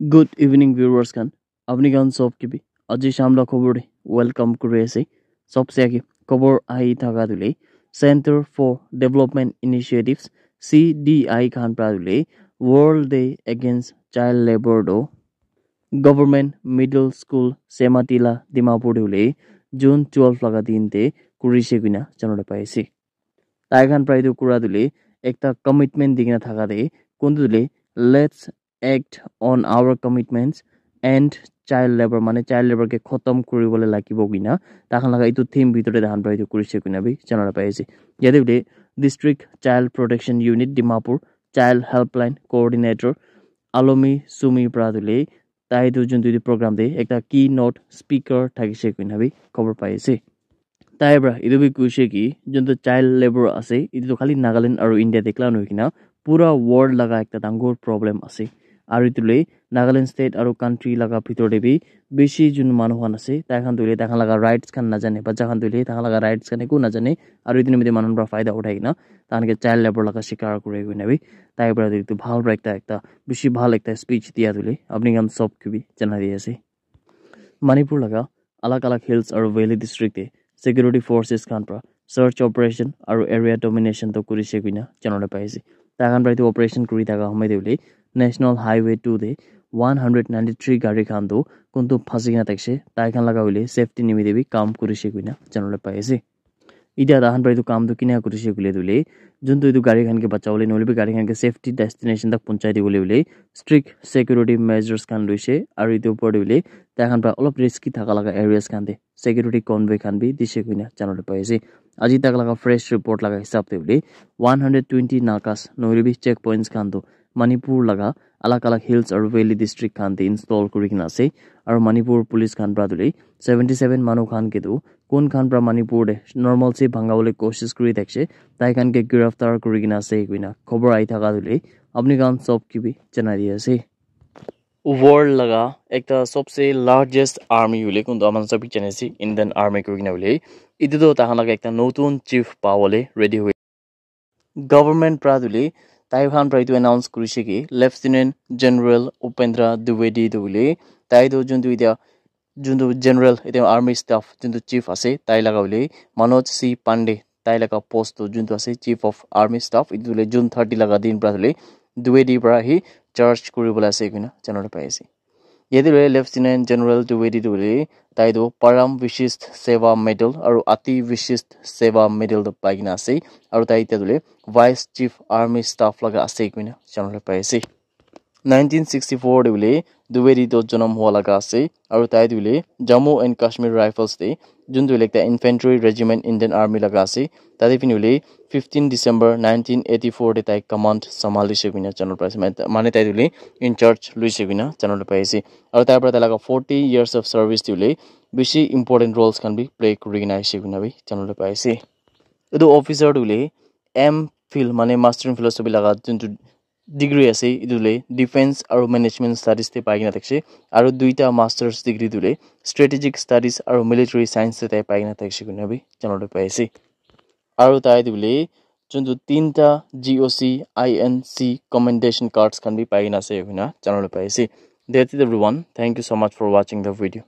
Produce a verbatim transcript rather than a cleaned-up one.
Good evening, viewers khan. Apni khan sob ke bi aji sham la khobor te welcome kuri ase. Sob se age khobor ahi thaka tu le Center for Development Initiatives, C D I khan pra tu le World Day Against Child Labour do Government Middle School Semati la Dimapur tu le June twelve laga din te kuri se kuina janole pai ase. Tai khan pra etu kura tu le ekta commitment di kena thaka te kun tu le let's act on our commitments and child labour, mane child labour ke khotom kuri bole lagibo kuina tai khan laga etu theme bhitor te tai khan pra etu kuri se kuina bi janole pai ase. Yate bole District Child Protection Unit Dimapur Child Helpline Coordinator Alomi Sumi pra tu le tai tu juntu etu program te ekta keynote speaker thakise kuina bi khobor pai ase. Tai pra etu bi kuishe ki juntu child labour ase, etu tu khali Nagaland aru India te ekla nohoi kena pura world laga ekta dangor problem ase. Aru etu le Nagaland state aru country laga bhitor te bi bishi jun manu khan ase, tai khan tu le tai khan laga rights khan najane, bacha khan tu le tai khan laga rights khan eku najane, aru etu nimite manu khan pra faida uthai kena tai khan ke child labour laga shikar kure koi na bi tai pra tu etu bhal pra ekta ekta bishi bhal ekta speech dia tu le apni khan sob ke bi janai di ase. Manipur laga alag alag hills aru valley district te security forces khan pra search operation aru area domination to kuri se kuina janole pai ase. Tai khan pra etu operation kuri thaka homoi te bole National Highway two te one hundred ninety three gari khan tu kuntu phasi kena thakise, tai khan laga hoile safety nimite bi kam kuri se kuina janole pai ase. Etia tai khan pra etu kam tu kina kuri se koile tu le juntu etu gari khan ke bachawole nohoile bi gari khan ke safety destination tak punchai dibole hoile strict security measures khan loise, aru etu upor te hoile tai khan pra olop risky thaka laga areas khan te security convoy khan bi dise koina janole pai ase. Aji tak laga fresh report laga hisab te hoile one hundred twenty nakas nohoile bi checkpoints khan tu Manipur laga alag alag hills aru valley district khan te install kuri kena ase, aru Manipur police khan pra tu le seventy seven manu khan ke tu kun khan pra Manipur te normal se bhanga bole koshish kuri thakise, tai khan ke giraftar kuri kena ase koina khobor ahi thaka tu le apni khan sob ke bi janai di ase. World laga ekta sobse largest army hoile kuntu aman sob bi jane ase Indian Army koi kena hoile, etu tu tai khan laga ekta notun chief pabole ready hoi. Government pra tu le tai khan pra etu announce kurise ki Lieutenant General Upendra Dwivedi tu le tai tu juntu etia juntu general etia army staff juntu chief ase tai laga hoile Manoj C Pandey tai laga post tu juntu ase chief of army staff etu le June thirty laga din pra tu le Dwivedi pra hi charge kuri bole ase koina janole pai ase. Yate tu le Lieutenant General Dwivedi tu le tai tu Param Vishisht Seva Medal aru Ati Vishisht Seva Medal tu pai kena ase, aru tai etia tu le Vice Chief Army Staff laga ase koina janole pai ase. Nineteen sixty four te hoile Dwivedi toh janam hua laga ase, aru tai tu hoile Jammu and Kashmir Rifles te juntu hoile ekta infantry regiment Indian Army laga ase, tate pini hoile fifteen December nineteen eighty four te tai command sambhalise koina janole pai ase. Mane, mane tai tu hoile in charge loise koina janole pai ase. Aru tai pra tai laga forty years of service te hoile bishi important roles khan bi play kuri kena ase koina bi janole pai ase. Etu officer tu hoile M Phil, mane Master in Philosophy laga juntu degree ase, etu le Defense aru Management Studies te pai kena thakise, aru duita Masters degree tu le Strategic Studies aru Military Science te tai pai kena thakise koina bi janole pai ase. Aru tai tu le juntu tinta G O C, I N C commendation cards khan bi pai kena ase koina janole pai ase. That's it everyone. Thank you so much for watching the video.